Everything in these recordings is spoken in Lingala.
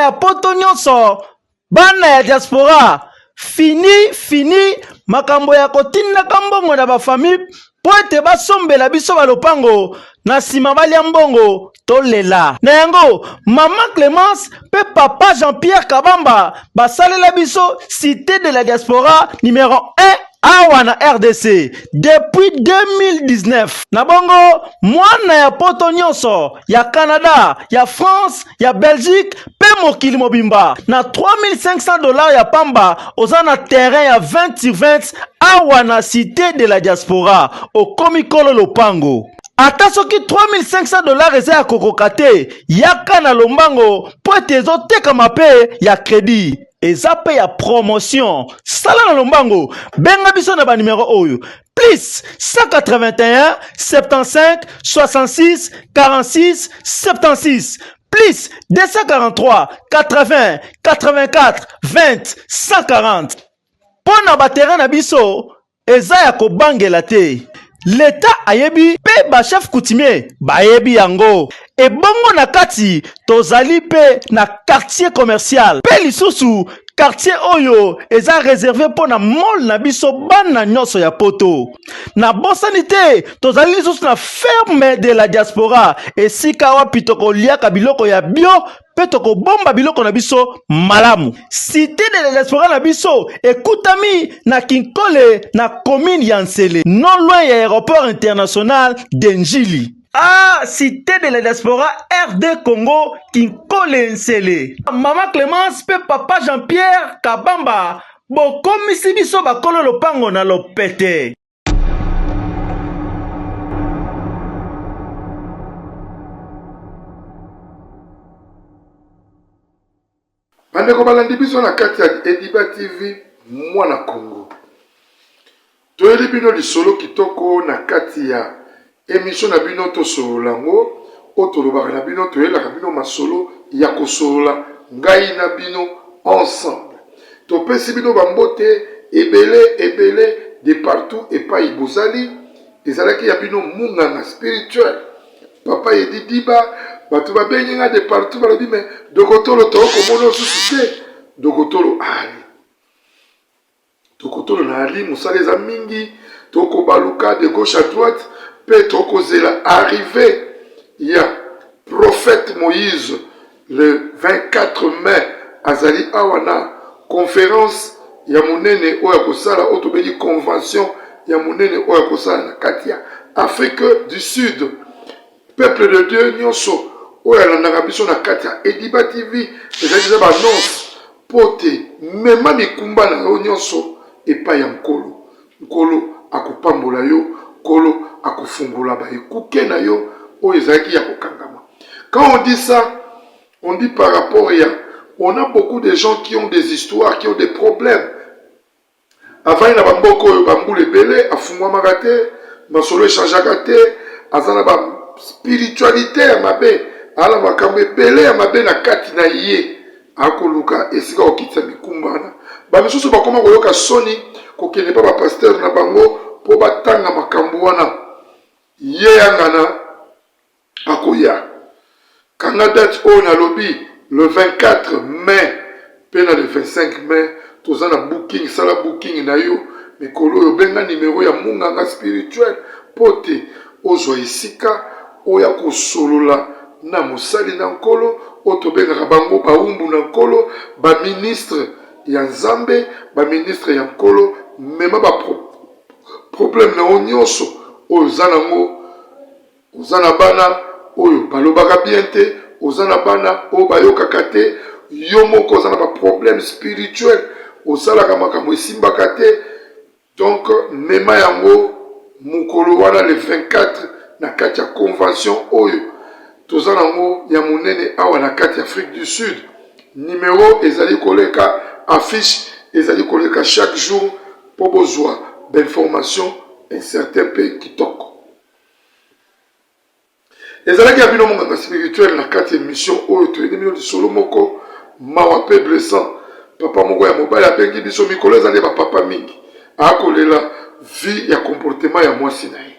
ya poto nyonso, bana ya diaspora, fini fini makambo ya kotindaka mbongo na bafamille mpo ete basombela biso balopango, na nsima balia mbongo tolela. Na yango, mama Clemence mpe papa Jean-Pierre Kabamba basalela biso Cité de la Diaspora numero 1 awa na RDC depuis 2019. Na bongo, mwana ya poto nyonso ya Canada, ya France, ya Belgique mpe mokili mobimba, na 3500 $ ya pamba, oza na terrain ya 20 sur 20 awa na Cité de la Diaspora. Okomi kolo lopango. Ata soki 3500 $ eza ya kokoka te, yaka na lombango mpo ete ezotekama mpe ya crédit, eza mpe ya promotion. Sala na lombango, benga biso na banimero oyo: plus 181 75 66 46 76, plus 243 80 84 20 140. Mpo na baterrain na biso eza ya kobangela te, leta ayebi mpe bachef coutumier bayebi yango. Ebongo na kati tozali mpe na quartier commercial, mpe lisusu quartier oyo eza réservé mpo na mall na biso bana nyonso ya poto. Nabosani te, tozali lisusu na ferme de la diaspora, esika wapi tokoliaka biloko ya bio mpe tokobomba biloko na biso malamu. Cité de la diaspora na biso ekutami na Kinkole, na commune ya Nsele, non loin ya aéroport international de Njili. Ah, Cité de la diaspora RD Congo, Kinkole, Nsele. Mama Clémence mpe papa Jean-Pierre Kabamba bokomisi biso bakolo lopango na lopete. Bandeko balandi biso na kati ya Ediba TV Mwana Congo, toyeli bino lisolo kitoko na kati ya emission na bino Tosolola yango, oyo tolobaka na bino, toyelaka bino masolo ya kosolola ngai na bino ensemble. Topesi bino bambote ebele ebele de partout epai bozali. Ezalaki ya bino munganga spirituel, papa Edi Diba. Bato babengi nga de partout, balobi: "Me dokotolo, tokomona osusu te." Dokotolo ali, dokotolo na ali, mosala eza mingi, tokobaluka de gauche à droite mpe tokozela arrivée ya prophète Moïse le 24 mai. Azali awa na conférence ya monene oyo akosala, oyo tobengi convention ya monene oyo akosala na kati ya Afrique du Sud. Peuple de Dieu nyonso oyo alandaka biso na kati ya Ediba TV, ezali eza baannonce mpo te mema mikumba na yo nyonso epai ya Nkolo. Nkolo akopambola yo, Nkolo akofungola baekuke na yo oyo ezalaki ya kokangama. Quand on dit ça, on dit par rapport ya on a beaucoup de gens qui ont des histoires, qui ont des problèmes. Avandi na bamboka oyo bambula ebele, afungwamaka te, masolo echangeaka te, aza na baspiritualité ya mabe, aza na makambo ebele ya mabe na kati na ye, akoluka esika kokitisa mikumba wana. Bamisusu bakoma koyoka soni kokende mpa bapasteur na bango mpo batanga makambo wana. Ye yangana akoya. Kanga date oyo nalobi: le 24 mai mpe na le 25 mai toza na booking. Sala booking na yo mikolo oyo, benga nimero ya munganga spirituel mpo te ozwa esika oyo akosolola na mosali na Nkolo, oyo tobengaka bango bawumbu na Nkolo, baministre ya Nzambe, baministre ya Nkolo. Mema baproblème na yo nyonso oyo oza nango. Oza na bana oyo balobaka bien te, oza na bana oyo bayokaka te, yo moko oza na baproblème spirituel, osalaka makambo esimbaka te. Donc mema yango mokolo wana le 24 na kati ya convention oyo toza nango ya monene awa na kati ya Afrique du Sud. Numero ezali koleka, affiche ezali koleka chaque jour mpo bozwa bainformation incertain mpe kitoko. Ezalaki ya bino monganga spirituel na kati ya émission oyo. Toyebi bino lisolo moko mawa mpe blessant. Papa moko ya mobali abengi biso mikolo, ezali bapapa mingi, akolela vie ya comportement ya mwasi na ye.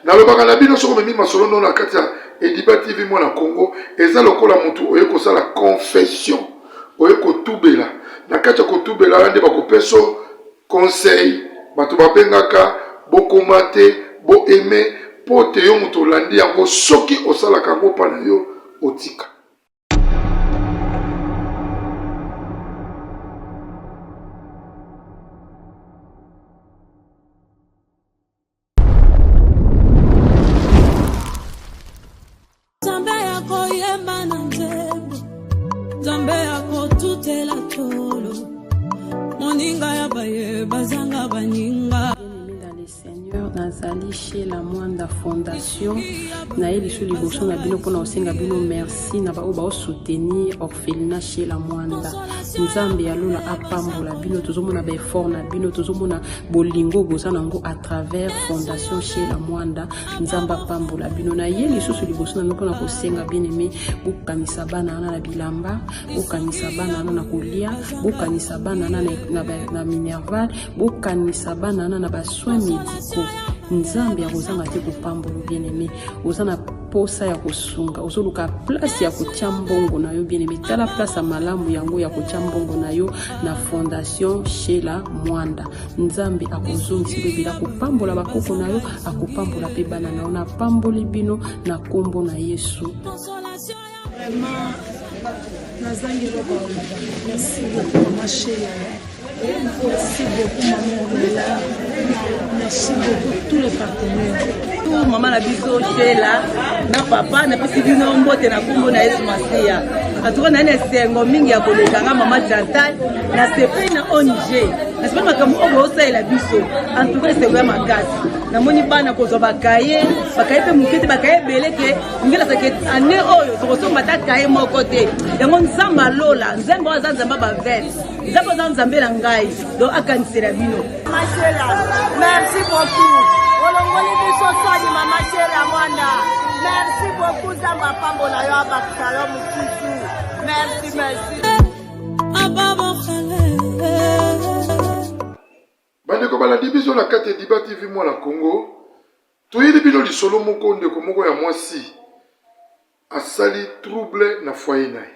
Nalobaka na bino soki omemi masolo no na kati ya Ediba TV Mwana Congo, eza lokola mutu oye kosala confession, oye kotubela. Na kati ya kotubela wana nde bakopeso conseil, bato babengaka bo commente, bo aimer, po te yo moto olandi yango soki osalaka yango mpa na yo otika. Nzambe ya koyemba na nzembo, Nzambe ya kotutela tolo, moninga ya baye bazanga baninga. Seigneur, nazali chez la Mwanda Fondation naye lisu liboso na bino mpona kosenga bino merci na baoyo baosoutenir orphelinat chez la Mwanda. Nzambe ya lola apambola bino, tozomona baeffort na bino, tozomona bolingo boza nango à travers Fondation chez la Mwanda. Nzambe apambola bino. Na ye lisusu liboso na bino mpona kosenga bien aimé, bokanisa bana wana na bilamba, bokanisa bana wana na kolia, bokanisa bana wana na, na, na minerval, bokanisa bana wana na ba soins médicaux. Nzambe akozanga te kopambola bien aimé. Oza na posa ya kosunga, ozoluka place ya kotia mbongo na yo bien aimé, tala place ya malamu yango ya kotia mbongo na yo na Fondation Sheila Mwanda. Nzambe akozongisela ebele, akopambola bakoko na yo, akopambola mpe bana na yo. Napamboli bino na nkombo na Yesu. Vraiment, nazangi eloko ya koloba. Merci beaucoup mama Sheila. Merci beaucoup maman Ornella. Merci beaucoup tous les partenaires. Tout mama na biso Sheila na papa napesi bino mbote na nkombo na Yesu Masiya. Atuka na esengo mingi ya koleka nga mama Chantal na sepeli na ONG. Na sepeli makambo oyo bosalela biso. En tout cas esengo ya makasi. Namoni bana kozwa bakaye, bakaye mpe moke te, bakaye ebele ke ngelasa ke année oyo tokosomba ata kaye moko te. Yango Nzambe alola, Nzambe oyo aza Nzambe ya bavele. Nzambe aza Nzambe na ngai, donc akanisela bino. Mama Sheila, merci beaucoup. Olongoli biso soni Mama Sheila Mwanda. Merci beaucoup Nzambe apambola yo abakisa yo mosusu. Merci, merci. Bandeko balandi biso na kati ya Ediba TV Mwana Congo, toyeli bino lisolo moko ndeko moko ya mwasi asali trouble na foyer na ye.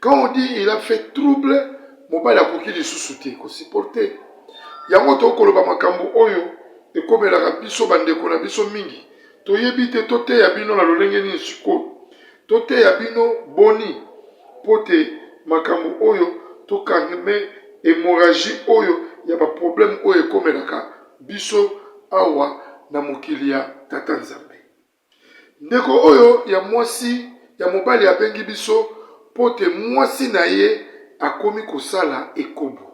Quand on dit il a fait trouble, mobali akoki lisusu te ko supporter. Yango tokoloba makambo oyo ekomelaka biso bandeko na biso mingi. Toyebi te toteya bino na lolenge nini sikoyo. Toteya bino boni mpo te makambo oyo tokangme hemorragie oyo ya ba problème oyo ekomelaka biso awa na mokili ya Tata Nzambe. Ndeko oyo ya mwasi ya mobali abengi biso mpo te mwasi na ye akomi kosala ekobo.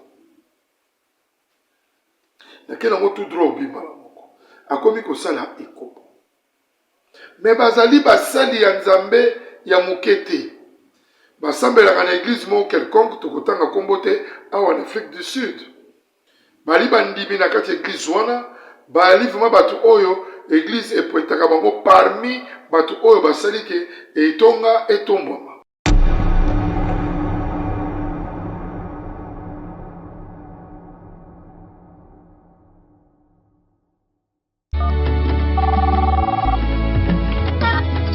Nake nango tout droit obi mbala moko. Akomi kosala ekobo. Me bazali basali ya Nzambe ya moke te. Basambelaka na eglise moko quelconque, tokotanga kombo te, awa na Afrique du Sud. Bali bandimi na kati ya eglise wana, bali vraiment bato oyo eglise epointaka bango parmi bato oyo basali ke etonga etombwama.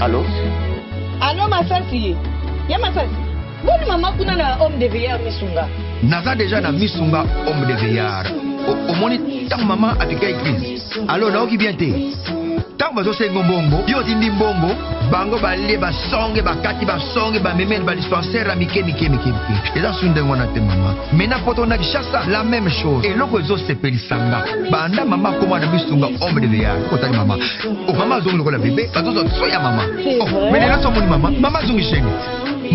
Allo? Allo Masasi. Ya Masasi. Boni mama kuna na homme de veillard Misunga. Naza deja na Misunga homme de veillard. Omoni ntango mama apika église. Allo naoki bien te. Ntango bazosenga mbongo, yo otindi mbongo, bango balie basonge bakati basonge bamemeli ba dispensaire ya mike mike mike mike. Eza su ndenge wana te mama. Mais na poto na Kinshasa la même chose. Eloko ezosepelisa nga banda mama akoma na misunga homme de veillard otali mama oh, mama azongi lokola bebe bazozwa so ya mama oh, mais lelo somoni mama mama azongi chaine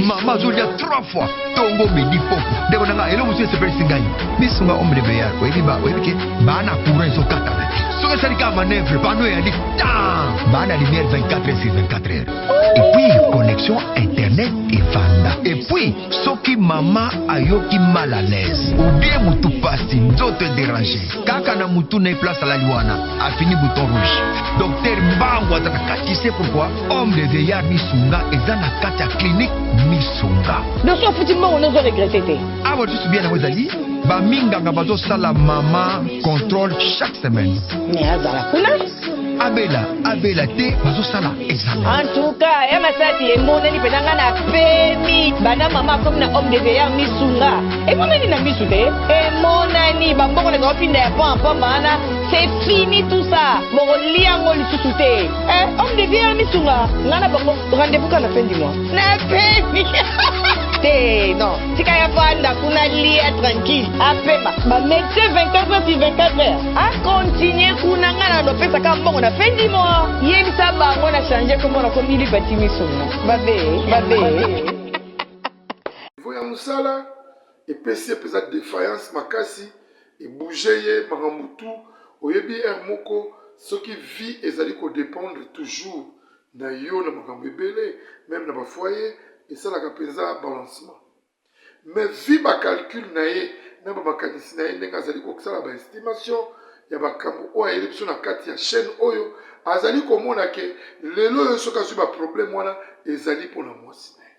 mama azolia trois fois tongo midi poko ndeko na nga eloko mosusu esepelisi ngai misunga homme de veillard oyebi ba oyebi ke baa na courant ezokatana te soki esali kaka manœuvre pano eyali tan baa na lumière 24 heures sur 24 heures et puis connexion internet evanda et puis Soki mama ayoki mal à l'aise ou bien mutu pasi nzoto e déranger kaka na mutu na ye place alali wana afini bouton rouge docteur mbangu aza na kati tu sais pourquoi homme de veillard misunga eza na kati ya clinique misunga Doso ofuti mbongo nozo regrette te. Awa lisusu bien yango ezali ba minganga bazosala mama contrôle chaque semaine. Mais azala kuna. Abela abela te bazosala ezanga. En tout cas, ya masasi emonani mpenza ngai na pemi banda mama akomi na homme de veillard misunga emonani na misu te emonani bambongo na baotinda ya pamba pamba wana c'est fini tout ça bokolia yango lisusu te eh, homme de veillard misunga ngai na bango rendez-vous kaka na fin du mois na pemi te non tika ya vanda kuna lia tranquille apema ba médecin 24 heures sur 24 heures akontinue kuna ngai na lopesaka mbongo na fin du mois yebisa bango na change kombo na komi lipati misunga babe babe niveau ya mosala epesi ye mpenza défaillance makasi ebouge ye makambo tu oyebi heure moko soki vie ezali kodépendre toujours na yo na makambo ebele meme na bafoyer esalaka mpenza balancement mais vi bacalcule na ye na bamakanisi na ye ndenge azali kosala baestimation ya makambo oyo ayeli biso na kati ya chaîne oyo azali komona ke lelo oyo soki azwi baproblème wana ezali mpona mwasi na ye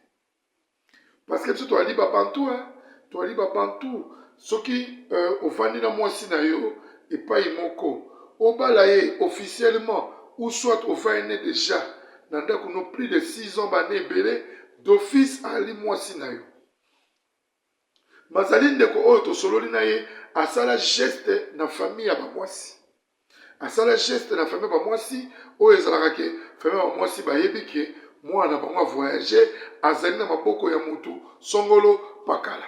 parce que biso toali babantu hein? toali babantu soki euh, ovandi na mwasi na yo epai moko obala ye officiellement ou soit ofandi ne déjà na ndako no plus de 6 ans bana ebele d'office ali mwasi na yo mazali ndeko oyo tosololi na ye asala geste na famille ya bamwasi asala geste na famille ya bamwasi oyo ezalaka ke famille ya bamwasi bayebi ke mwana na bango avoyage azali na maboko ya motu songolo pakala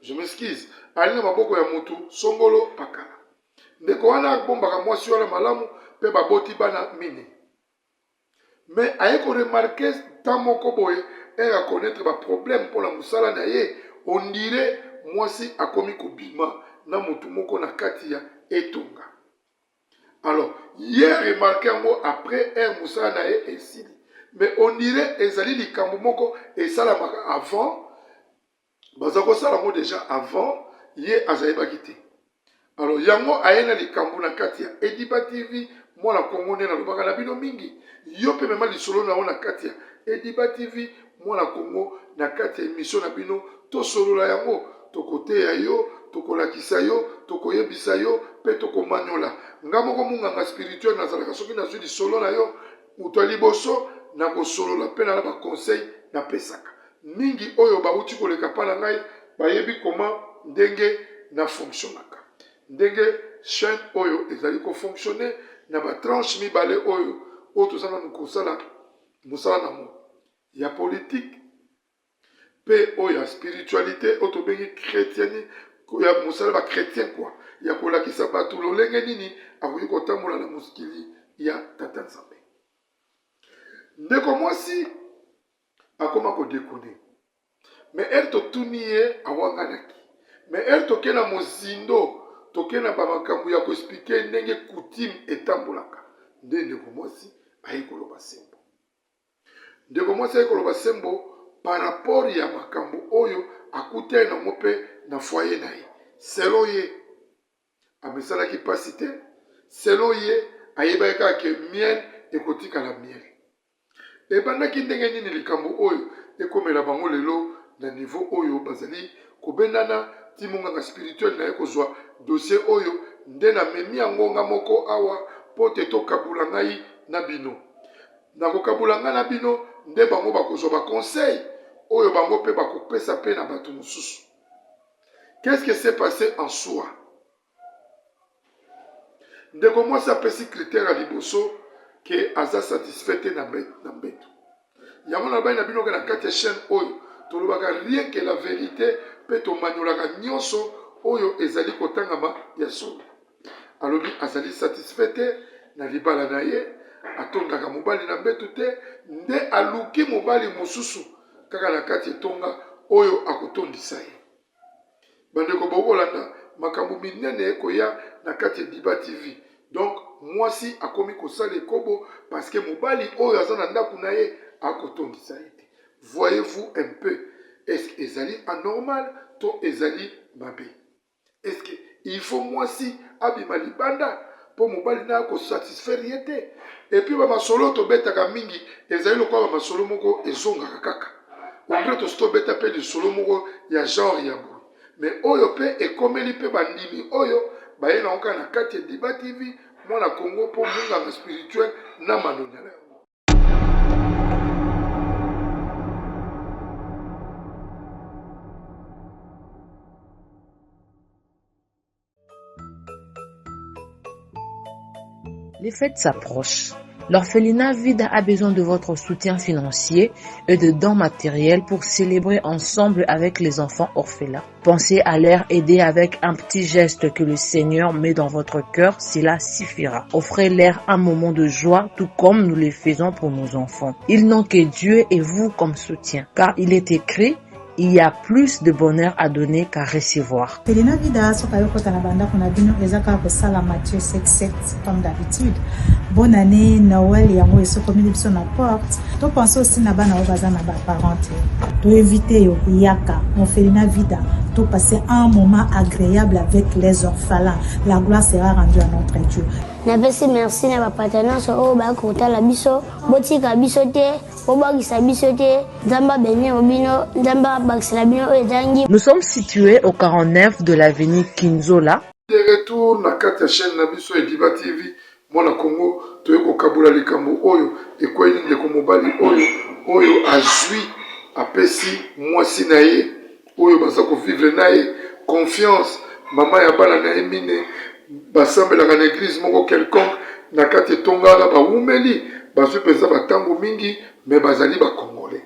je m'excuse ali na maboko ya motu songolo pakala ndeko wana abombaka mwasi wana malamu mpe baboti bana mine mais aye koremarke temps moko boye ere akonetre baproblème mpo na mosala na ye ondire mwasi akomi kobima na motu moko na kati ya etonga alors ye aremarke yango après ere mosala na ye esili mais ondire ezali likambo moko esalamaka avant baza kosala yango deja avant ye azayebaki te alors yango aye na likambo na kati ya ediba tv mwana kongo nde nalobaka na bino mingi yo mpe mema lisolo na yo na kati ya ediba tv mwana kongo na kati ya emission na bino tosolola yango tokoteya yo tokolakisa yo tokoyebisa yo mpe tokomanyola nga moko monganga spirituel nazalaka soki nazwi lisolo na yo moto ya liboso nakosolola mpe na na baconseil napesaka mingi oyo bawuti koleka pa na ngai bayebi koma ndenge na fonctionnaka ndenge chaîne oyo ezali kofonctionne na batranche mibale oyo oyo toza nanu kosala mosala na ngo ya politike mpe oyo ya spiritualité oyo tobengi chrétienne ya mosala ba chrétien kua ya kolakisa bato lolenge nini akoki kotambola na mokili ya tata nzambe ndeko mwasi akoma ko deconner mais heure totuni ye awanganaki mais heure toke na mozindo toke na bamakambo ya koexplike ndenge coutume etambolaka nde ndeko mwasi aye koloba sembo ndeko mwasi aye koloba sembo par rapport ya makambo oyo akutani nango mpe na foyer na ye selon ye amesalaki mpasi te selon ye ayebaki kaka ke miel ekotikala miel Ebandaki ndenge nini likambo oyo ekomela bango lelo na niveau oyo bazali kobendana ti monganga spirituel naye kozua dossier oyo nde na memi yango nga moko awa po te tokabula ngai na bino. Na kokabula ngai na bino nde bango bakozua ba conseil oyo bango pe bakopesa pe na batu mosusu. Qu'est-ce que s'est passe en soi? Ndeko mwasi apesi critère ya liboso ke aza satisfait te na mbeto. Yango nalobaki na bino ke na kati ya chaîne oyo tolobaka rien que la verite mpe tomanyolaka nyonso oyo ezali kotangama ya solo. Alobi azali satisfait te na libala na ye, atondaka mobali na mbeto te, nde aluki mobali mosusu kaka na kati etonga oyo akotondisa ye. Bandeko bokolanda makambo minene ekoya na kati ya Diba TV. Donc mwasi akomi kosala ekobo parce que mobali oyo aza na ndako na ye akotondisa ye te. Voyez-vous un peu, est-ce que ezali anormal to ezali mabe? Est-ce que il faut mwasi abima libanda mpo mobali na akosatisfaire ye te? Et puis bamasolo tobetaka mingi ezali lokola bamasolo moko ezongaka kaka. On dirait tosi tobeta mpe lisolo moko ya genre ya boye mais oyo mpe ekomeli mpe bandimi oyo baye nango kaka na kati ya Diba TV. Mwana Congo mpo munganga spirituel na manonyala yango. Les fêtes s'approchent. L'orphelinat Vida a besoin de votre soutien financier et de dons matériels pour célébrer ensemble avec les enfants orphelins. Pensez à leur aider avec un petit geste que le Seigneur met dans votre cœur, cela suffira. Offrez-leur un moment de joie, tout comme nous le faisons pour nos enfants. Ils n'ont que Dieu et vous comme soutien, car il est écrit, il y a plus de bonheur à donner qu'à recevoir. Felina Vida soki ayo kota na bandako na bino eza kaka kosala Matthieu 7 7 comme d'habitude. Bonne année Noël yango esokomeli biso na porte. To pense aussi na bana oyo baza na ba parents te. To inviter yo yaka Orphelina Vida to passer un moment agréable avec les orphelins. La gloire sera rendue à notre Dieu. Napesi merci na bapata nyonso oyo bayaki kotala biso botika biso te bobwakisa biso te nzambe abenir bino nzambe abakisela bino oyo ezangi Nous sommes situés au 49 de l'avenue Kinzola. De retour na kati ya chaîne na biso Ediba TV mwana Congo toye kokabola likambo oyo ekweli ndeko mobali oyo oyo azwi apesi mwasi na ye oyo baza ko vivre na ye confiance mama ya bana na ye mine basambelaka na eglise moko quelconque na kati etonga wana bawumeli bazwi mpenza batango mingi me bazali bacongolais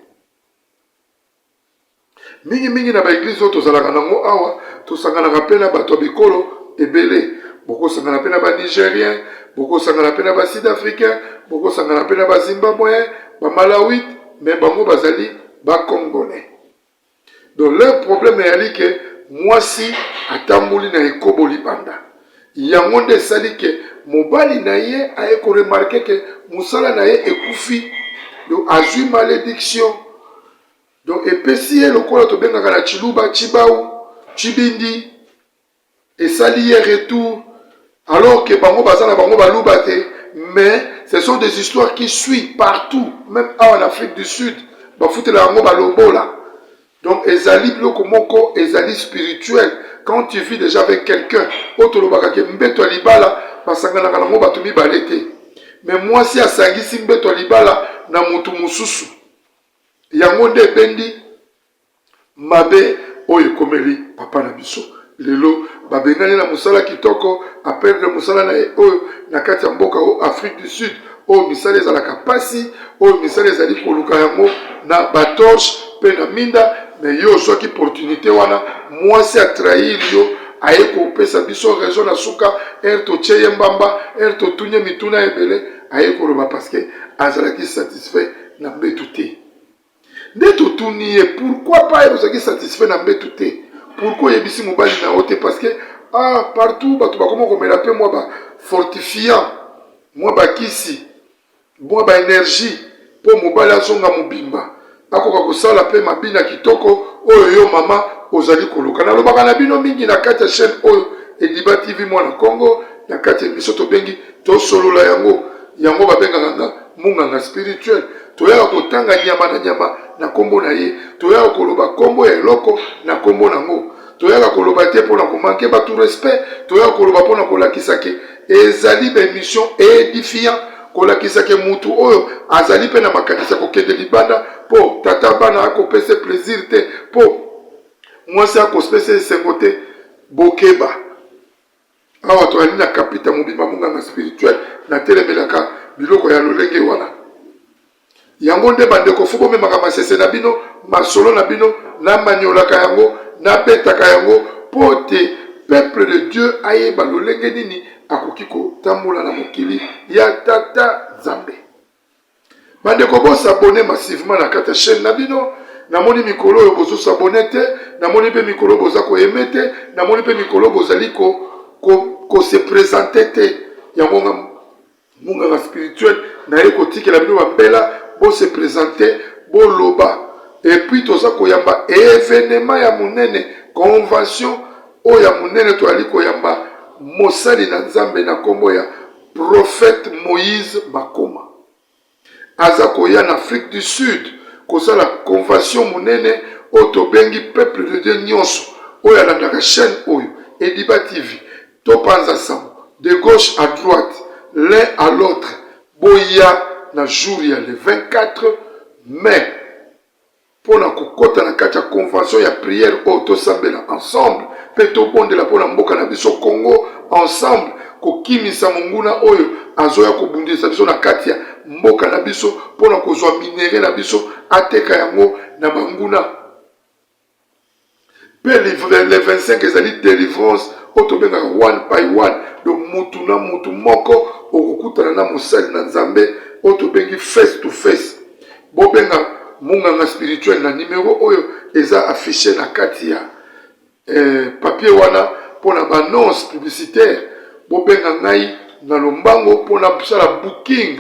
mingimingi na baeglize oyo tozalaka nango awa tosanganaka mpe na bato ya bikolo ebele bokosangana mpe na banigérien bokosangana mpe na basud africain bokosangana mpe na bazimbabween bamalawite me bango bazali bacongolais Donc leur problème eyali ke mwasi atamboli na ekobo libanda. Yango nde esali ke mobali na ye aye ko remarquer ke mosala na ye ekufi. Donc azwi malediction. Donc epesi ye lokola tobengaka na tshiluba tshibawu, tshibindi. Esali ye retour alors que bango baza na bango baluba te mais ce sont des histoires qui suit partout même awa na Afrique du Sud bafutela yango balobola donc ezali biloko moko ezali spirituel quand tu vis déjà avec quelqu'un oyo tolobaka ke mbeto ya libala basanganaka nango bato mibale te mais mwasi asangisi mbeto ya libala na motu mosusu yango nde ebendi Mabe oyo ekomeli papa na biso lelo babengani na mosala kitoko a perdre mosala na ye oyo na kati ya mboka oyo Afrique du Sud oyo misala ezalaka pasi oyo misala ezali koluka yango na ba torche pe na minda mais yo ozwaki opportunité wana mwasi a trahir yo aye kopesa biso raison na suka heure totie ye mbamba heure totuni ye mituna ebele aye koloba parce que azalaki satisfait na mbetu te. Nde totuni ye pourquoi pas ozalaki satisfait na mbetu te pourquoi oyebisi mobali na yo te parce que ah partout bato bakoma komela mpe mwa ba fortifiant mwa bakisi mwa ba énergie mpo mobali azonga mobimba akoka kosala mpe mabina kitoko oyo yo mama ozali koluka. Nalobaka na bino mingi na kati ya chaîne oyo Ediba TV Mwana Congo, na kati ya emission tobengi tosolola yango yango babengaka nga munganga spirituel. Toyaka kotanga nyama na nyama na kombo na ye, toyaka koloba kombo ya eloko na kombo nango, toyaka koloba te mpo na komanke bato respect, toyaka koloba mpo na kolakisa ke ezali ba emission edifiant, kolakisa ke mutu oyo azali mpe na makanisi ya kokende libanda mpo tata bana akopesa plaisir te, mpo mwasi akopesa esengo te. Bokeba. Awa tozali na kapita mobimba monganga spirituel, natelemelaka biloko ya lolenge wana. Yango nde bandeko fo bomemaka masese na bino, masolo na bino, namaniolaka yango, nabetaka yango mpo te peuple de Dieu ayeba lolenge nini akoki kotambola na mokili ya Tata Nzambe. Bandeko bo s'abonner massivement na kati ya chaîne na bino. Namoni mikolo oyo bozo s'abonner te, namoni pe mikolo boza ko aimer te, namoni pe mikolo bozali ko ko, ko se présenter te. Yango nga munganga spirituel naye kotikela bino bambela bo se présenter, boloba. Et puis toza koyamba evenement ya monene, convention oyo ya monene toyali koyamba mosali na Nzambe na kombo ya Prophète Moïse Makoma aza koya na Afrique du Sud kosala convention monene oyo tobengi peuple de Dieu nyonso oyo alandaka chaîne oyo Ediba TV topanza sango de gauche à droite. l'un à l'autre boya na jour ya le 24 mai mpo na kokota na kati ya convention ya prière oyo tosambela ensemble mpe tobondela mpo na mboka na biso Congo ensemble, kokimisa monguna oyo azoya kobundisa biso na kati ya mboka na biso mpo na kozwa minerais na biso ateka yango na banguna. Mpe le 25 ezali delivrance oyo tobengaka one by one, donc mutu na mutu moko okokutana na mosali na Nzambe oyo tobengi face to face. Bobenga munganga spirituel na numero oyo eza affiche na kati ya eh, papier wana mpo na ba annonce publicitaire. Bobenga ngai na lombango mpo nasala booking,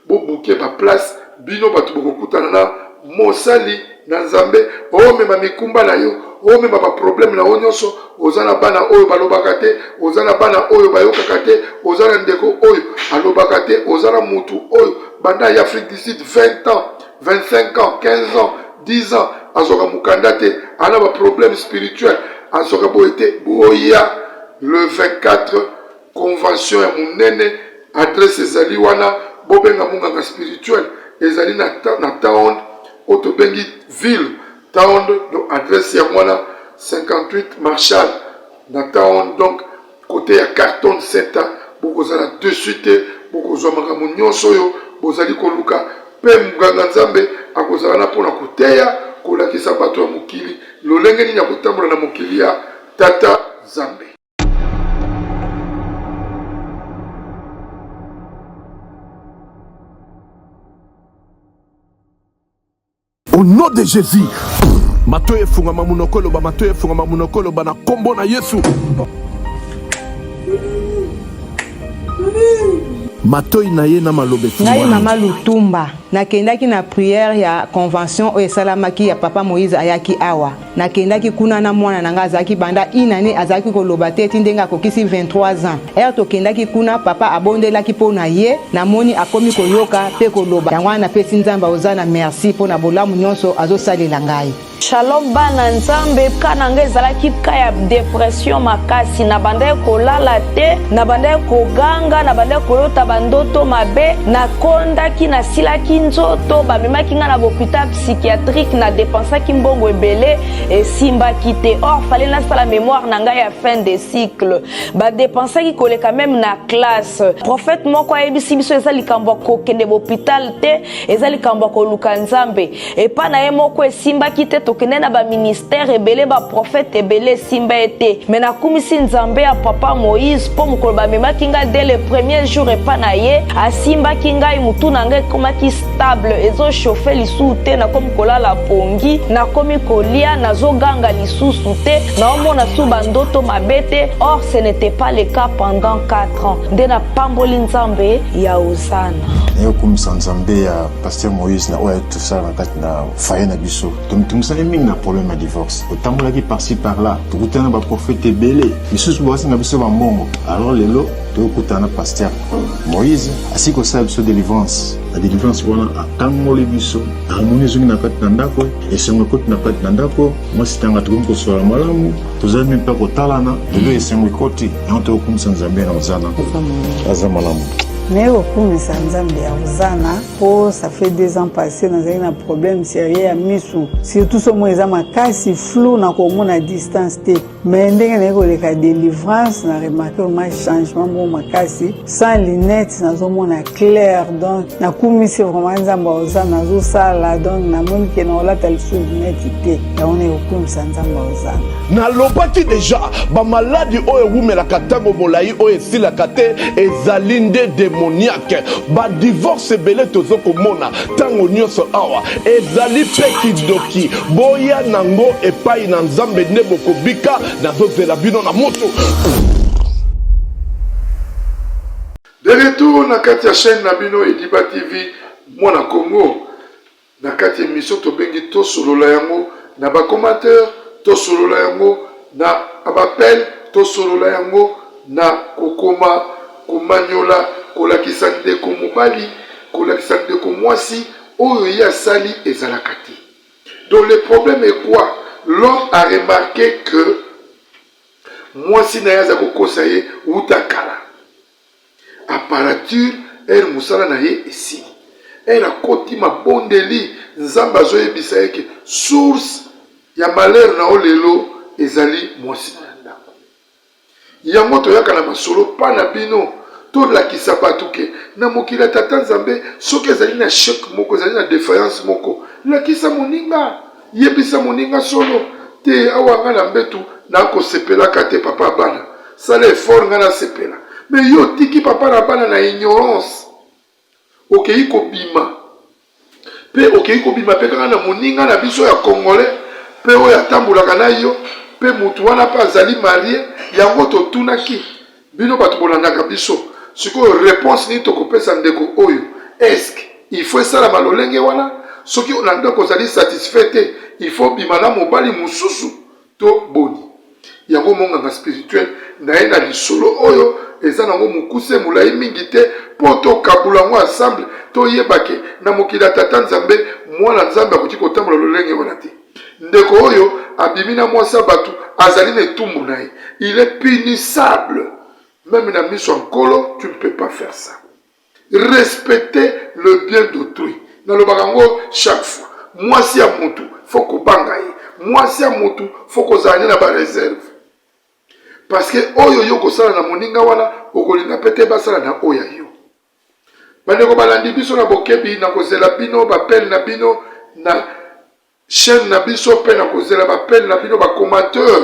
bobuke ba place bino bato bokokutana na mosali na Nzambe. Omema mikumba na yo, omema ba problème na yo nyonso. Oza na bana oyo balobaka te, oza na bana oyo bayokaka te, oza na ndeko oyo alobaka te, oza na mutu oyo banda ya Afrique du Sud 20 ans, 25 ans, 15 ans, 10 ans azwaka mokanda te, ana ba problème spirituel, azwaka boye te. Boya le 24 convention ya monene, adresse ezali wana, bobenga monganga spirituel, ezali na, na town oyo tobengi ville town, donc adresse yango wana 58 Marshall na town, donc kote ya Carton Center. Bokozala dessus te, bokozwa makambo nyonso oyo bozali koluka, mpe monganga Nzambe akozala na mpona koteya, kolakisa bato ya mokili lolenge nini ya kotambola na mokili ya Tata Nzambe. Au nom de Jésus. Matoyi efungama munoko eloba, matoyi efungama munoko eloba na kombo na Yesu. Matoyi na ye na maloba Ngai mama Lutumba nakendaki na prière ya convention oyo esalamaki ya papa Moïse ayaki awa. Nakendaki kuna na mwana na ngai azalaki banda une annee azalaki koloba te ti ndenge akokisi 23 ans. Heure tokendaki kuna papa abondelaki mpo na ye, namoni akomi koyoka pe koloba. Yango wana napesi Nzambe Hozana merci mpo na bolamu nionso azosalela ngai. Shalom bana nzambe cas na nga ezalaki cas ya depression makasi na bandaki kolala te na bandaki koganga na bandaki kolota ba ndoto mabe nakondaki nasilaki nzoto bamemaki nga na bopital psychiatrique na depensaki mbongo ebele esimbaki te or fallait nasala memoire na ngai ya fin de cycle ba depensaki koleka meme na classe prophète moko ayebisi biso eza likambo ya kokende bopital te eza likambo ya koluka nzambe epa na ye moko esimbaki te tokende na baministère ebele baprofete ebele esimba ye te me nakumisi nzambe ya papa moïse mpo mokolo bamemaki ngai dès le premier jour epa na ye asimbaki ngai motu na ngai ekomaki stable ezo chauffe lisusu te nakomi kolala pongi nakomi kolia nazoganga lisusu te naomona su bandoto mabe te or ce n'était pas le cas pendant 4 ans nde napamboli nzambe ya ozana naye kokumisa nzambe ya pasteur moïse na oyo ayaki tosala na kati na foyer na biso. Tomitungisaki mingi na problème ya divorce, totambolaki par-ci par-là, tokutana na baprofete ebele, misusu basenga biso bambongo. Alors lelo tokutana na pasteur Moïse, asili kosala biso delivrance. Na delivrance wana akangoli biso, harmonie ezongi na kati na ndako, esengo ekoti na kati na ndako, mwasi tanga tokomi kosolola malamu, tozali mpe kotalana, lelo esengo ekoti, yango tokokumisa Nzambe na Hozana, aza malamu. Naye kokumisa Nzambe ya Hozana po ça fait 2 ans passé nazali na problème sérieux ya misu, surtout somo eza makasi flou na komona distance te, mais ndenge naye koleka délivrance na remarque vraiment changement moko makasi, sans lunette nazomona clair, donc nakumisi vraiment Nzambe ya Hozana azosala, donc namoni ke nakolata lisusu lunette te, yango naye kokumisa Nzambe ya Hozana. Nalobaki deja ba maladi oyo ewumelaka tango molayi oyo esilaka te ezali nde demoniaque. Ba divorce ebele tozo komona tango nionso awa ezali pe kindoki. Boya nango epayi na Nzambe nde bokobika. Nazo zela bino na moto. De retour na kati ya chaine na bino Ediba TV mwana Congo. Na kati ya emission tobengi tosolola yango na ba commentaires, tosolola yango na ba appel, tosolola yango na kokoma, komanyola, kolakisa ndeko mobali, kolakisa ndeko mwasi oyo ye asali ezalaka te. Donc le problème est quoi? L'homme a remarque que mwasi na ye aza kokosa ye wuta kala. Apparature heure mosala na ye esili. Heure akoti mabondeli, Nzambe azoyebisa ye ke source ya malheur na yo lelo ezali mwasi na ya ndako. Yango toyaka na masolo pa na bino tolakisa bato ke na mokili ya tata Nzambe soki ezali na chec moko ezali na defaillance moko lakisa moninga yebisa moninga solo te awa nga na mbetu nakosepelaka te papa bana sala effort nga nasepela mais yo otiki papa na bana na ignorance Okeyi kobima pe okeyi kobima pe kaka na moninga na biso ya congolais pe oyo atambolaka na yo pe mutu wana pe azali marie yango totunaki bino batu bolandaka biso sikoyo reponse nini tokopesa ndeko oyo est-ce que il faut esalama lolenge wana soki na ndako ozali satisfait te il faut obima na mobali mosusu To boni? Yango monganga spirituel naye na lisolo oyo eza nango mokuse molayi mingi te po to kabula yango ensemble toyeba ke na mokili ya tata Nzambe mwana Nzambe akoki kotambola lolenge wana te. Ndeko oyo abimi na mwasi ya batu azali na etumbu na ye il est punissable meme na miso ya Nkolo tu ne peux pas faire ça. Respecter le bien d'autrui. Nalobaka yango chaque fois. Mwasi ya mutu faut kobanga ye. Mwasi ya mutu faut kozala ne na ba reserve. Parce que oyo yo kosala na moninga wana okolinga pe te basala na oyo ya yo. Bandeko balandi biso na bokebi na kozela bino ba appel na bino na Chaine na biso pe na kozela ba appel na bino ba commenteur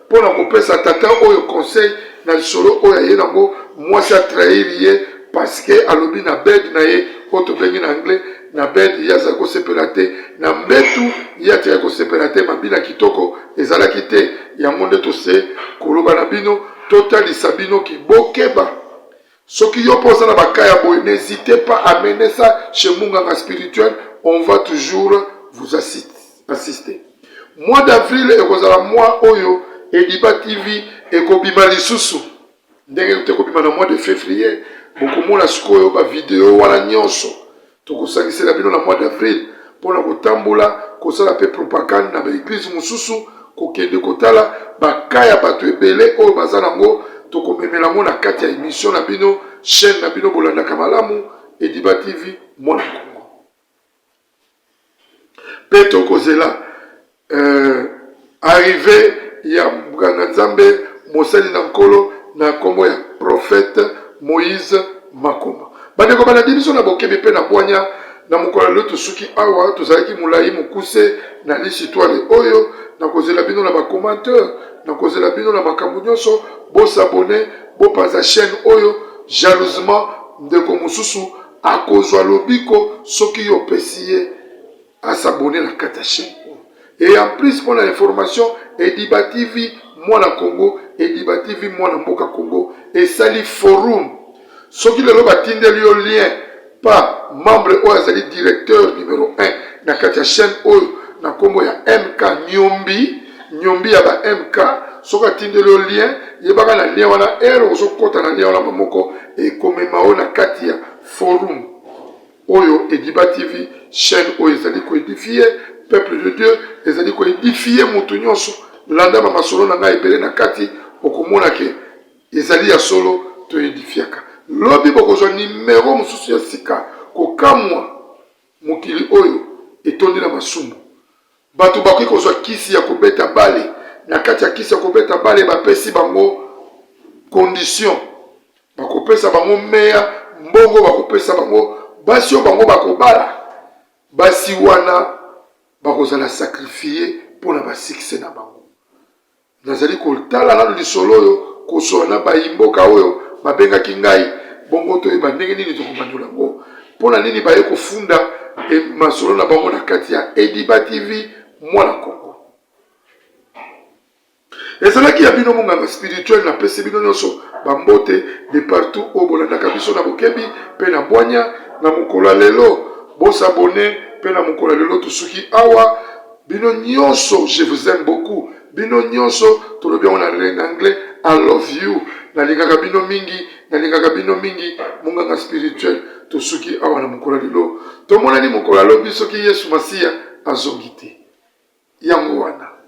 pona kopesa tata oyo conseil na lisolo oyo aye nango mwasi a trahir ye parce que alobi na bed na ye oyo tobengi na anglais na bed ye azali kosepela te na mbetu ye atikali kosepela te mabina kitoko ezalaki te yango nde tose koloba na bino totalisa bino ke bokeba Soki yo pe oza na ba cas ya boye n'hesitez pas amener ça chez munganga spirituel on va toujours vous assister. Mois d'avril ekozala mois oyo Ediba TV ekobima lisusu ndenge euti kobima na mois de février bokomona sikoyo ba video wana nyonso Tokosangisela bino na mois d'avril mpo na kotambola, kosala mpe propagande na ba eglises mosusu, kokende kotala ba cas ya bato ebele oyo baza nango, tokomemela yango na kati ya emission na bino, chaine na bino bolandaka malamu, Ediba TV, mwana Congo. Mpe tokozela euh, arrivee ya nganga Nzambe mosali na Nkolo na nkombo ya prophète Moïse Makoma. Bandeko balandi biso na bokebi mpe na bwanya na mokolo ya lelo tosuki awa, tozalaki molai mokuse na lisitwale oyo. Nakozela bino na ba commentaire, nakozela bino na makambo nyonso. Bosabone, bopanza chaîne oyo jalousement, ndeko mosusu akozwa lobiko soki yo opesi ye a s'abonner na kati ya chaîne oyo et en plus pona information Ediba TV mwana Congo Ediba TV mwana mboka Congo esali forum soki lelo batindeli yo lien pa membre oyo azali directeur numero 1 na kati ya chaîne oyo na kombo ya MK Nyombi Nyombi ya ba MK soki atindeli yo lien yebaka na lien wana heure ozokota na lien wana moko ekomema yo na kati ya forum Oyo Ediba TV chaine oyo ezali ko edifier peuple de Dieu, ezali ko edifier mutu nyonso. Landa ba masolo na ngai ebele na kati, okomona ke ezali ya solo to edifiaka. Lobi bokozwa numero mosusu ya sika. Kokamwa mokili oyo etondi na masumu. Bato bakoki kozwa kisi ya kobeta bale, na kati ya kisi ya kobeta bale bapesi bango condition Bakopesa bango meya mbongo, bakopesa bango basi oyo bango bakobala. Basi wana bakozala sacrifier mpo na ba succès na bango. Nazali kotala nanu lisolo oyo, kosolola na bayi mboka oyo babengaki ngai, bongo toyeba ndenge nini tokomanyola yango. Mpo na nini baye kofunda masolo na bango na kati ya Ediba TV Mwana Congo. Ezalaki ya bino monganga spirituel na pesi bino nionso ba mbote de partout oyo bolandaka biso na bokebi pe na bwanya na mokolo ya lelo bo s'abonner pe na mokolo ya lelo tosuki awa bino nionso je vous aime beaucoup bino nionso tolobi yango na anglais I love you nalingaka bino mingi nalingaka bino mingi monganga spirituel tosuki awa na mokolo ya lelo tomonani mokolo ya lobi soki Yesu Masiya azongi te yango wana.